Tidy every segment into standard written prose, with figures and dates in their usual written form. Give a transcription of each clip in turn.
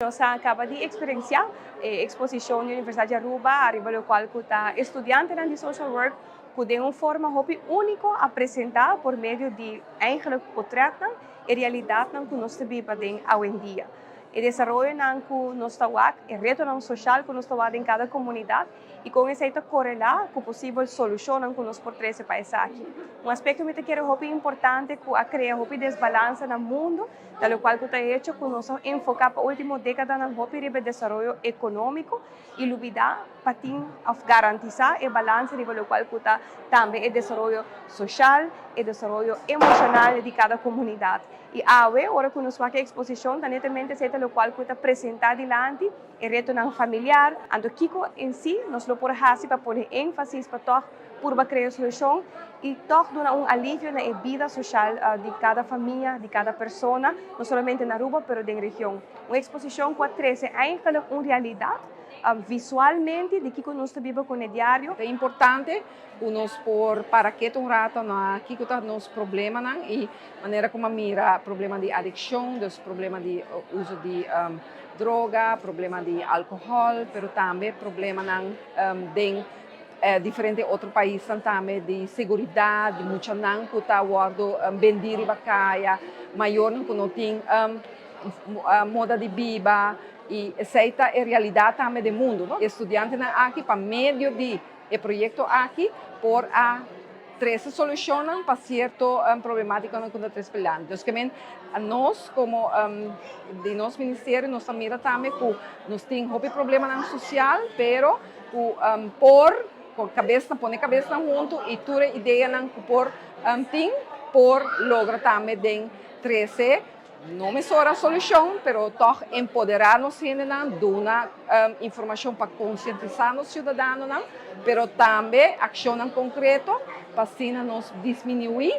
Nos a caba di experiencia exposicion di Universidad di Aruba, ariba locual cu ta studiantenan di social work cu den un forma hopi unico a presenta por medio di eigenlijk portretnan e realidadnan cu nos ta biba den awendia. E desaroyonan cu nos ta wak, e retonan social cu nos ta wak den cada comunidad y con esey ta corela cu posibel solucionnan cu nos por trece pa esaki. Un aspecto mi ta kere hopi importante cu a crea hopi desbalansa na mundo, ta locual cu ta hecho cu nos a enfoca pa ultimo decadanan hopi riba desaroyo economico y lubida pa tin of garantisa e balansa riba locual cu ta tambe e desaroyo social, e desaroyo emocional di cada comunidad. Y awe, ora cu nos wak e exposicion, ta netamente esey ta locual cu ta presenta dilanti, e retonan familiar, anto kico en si nos lo por haci pa pone enfasis pa toch purba crea solucion y toch duna un alivio na e bida social di cada famia, di cada persona, no solamente na Aruba, pero den region. Un exposicion cu a trece eigenlijk un realidad visualmente di kico nos ta biba cu e diario. Ta importante cu nos por para keto un rato na kico ta nos problemanan y manera como mira problema di adiccion, dus problema di uso di droga, problema di alcohol, pero tambe problemanan den diferente otro paisnan tambe di seguridad, di muchanan cu ta wordo bendi riba caya, mayornan cu no tin moda di biba y esey ta e realidad tambe di mundo, no? Studiantenan aki pa medio di e proyecto aki por a trece solucion pa cierto problematicanan cu ta trece dilanti. Dus kiermen nos como di nos ministerio, nos ta mira tambe cu nos tin hopi problemanan social, pero cu por cu cabes, pone cabes hunto y tur ideanan cu por tin por logra tambe den trece no mesora solucion, pero toch empodera nos hendenan, duna informacion pa concientisa nos ciudadanonan, pero tambe accion concreto pa asina nos disminui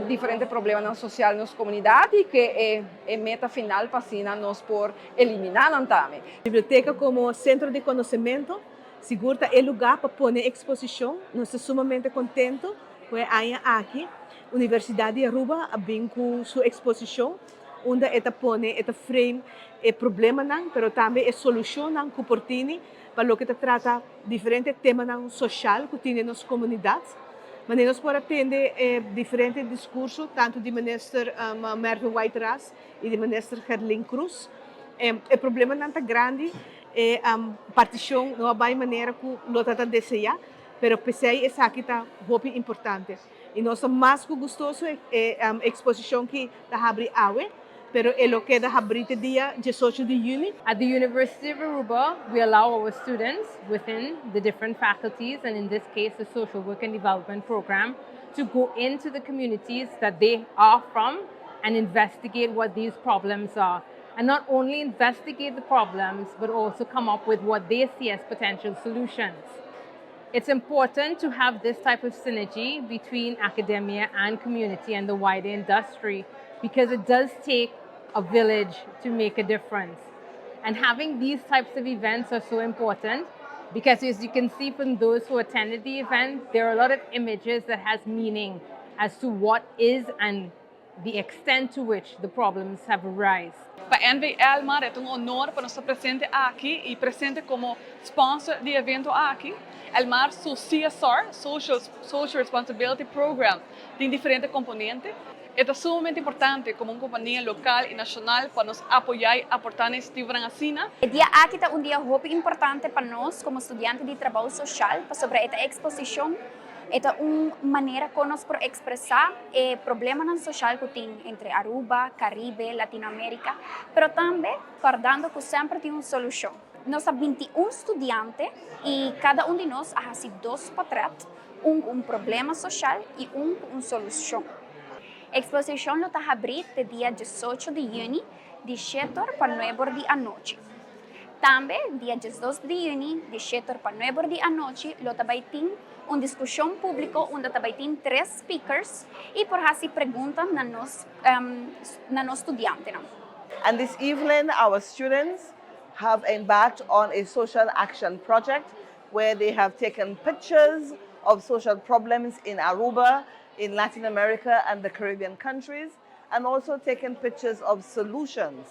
diferente problemanan social na nos comunidad y cu e meta final pa asina nos por elimina nan tambe. Biblioteca como centro di conocemento, sigur ta e lugar pa pone exposicion. Nos ta sumamente contento cu e aña aki Universidad di Aruba a bin cu su exposicion, unda e ta pone, e ta frame e problemanan, pero tambe e solucionnan cu por tin pa loke ta trata diferente temanan social cu tin den nos comunidad. Mas nos por a tende diferente discurso, tanto di minister Mervin Wyatt-Ras y di minister Gerlien Croes. E problemanan ta grandi, e particion no a bay manera cu lo ta desea, pero p'esey esaki ta hopi importante. Y nos ta mas cu gustoso e exposicion cu ta habri awe, pero e lo keda habri te dia 18 di juni. At the University of Aruba, we allow our students within the different faculties, and in this case, the Social Work and Development Program, to go into the communities that they are from and investigate what these problems are. And not only investigate the problems, but also come up with what they see as potential solutions. It's important to have this type of synergy between academia and community and the wider industry because it does take a village to make a difference. And having these types of events are so important because, as you can see from those who attended the event, there are a lot of images that has meaning as to what is and the extent to which the problems have arisen. Pa NV Elmar ta un honor pa nos ta presente aki y presente como sponsor di e evento aki. Elmar su CSR, Social Responsibility Program, tin diferente componente. Ta sumamente importante como un compania local y nacional pa nos apoya y aporta den e asina. E dia aki ta un dia hopi importante pa nos como studiante di trabou social, pasobra e exposicion ta un manera cu nos por expresa e problemanan social cu tin entre Aruba, Caribe, Latinoamerica, pero tambe wardando cu semper tin un solucion. Nos tin 21 studiante y cada un di nos a haci dos portret, un cu un problema social y un cu un solucion. Exposicion lo ta habri te dia 18 di juni, di 7 pa 9 di anochi. Tambe, dia 12 di juni, di 7 pa 9 di anochi, lo tambe tin un discusion publico unda tambe tin tres speakers y por haci pregunta na nos studiantenan. And this evening, our students have embarked on a social action project where they have taken pictures of social problems in Aruba, in Latin America, and the Caribbean countries, and also taken pictures of solutions.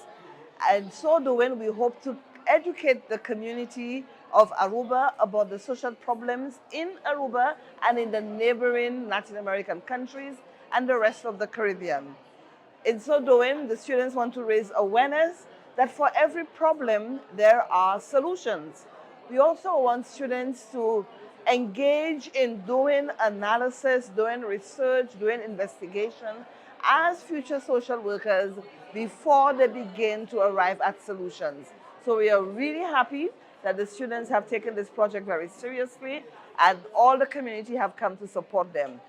And so doing, we hope to educate the community of Aruba about the social problems in Aruba and in the neighboring Latin American countries and the rest of the Caribbean. In so doing, the students want to raise awareness that for every problem, there are solutions. We also want students to engage in doing analysis, doing research, doing investigation as future social workers before they begin to arrive at solutions. So we are really happy that the students have taken this project very seriously and all the community have come to support them.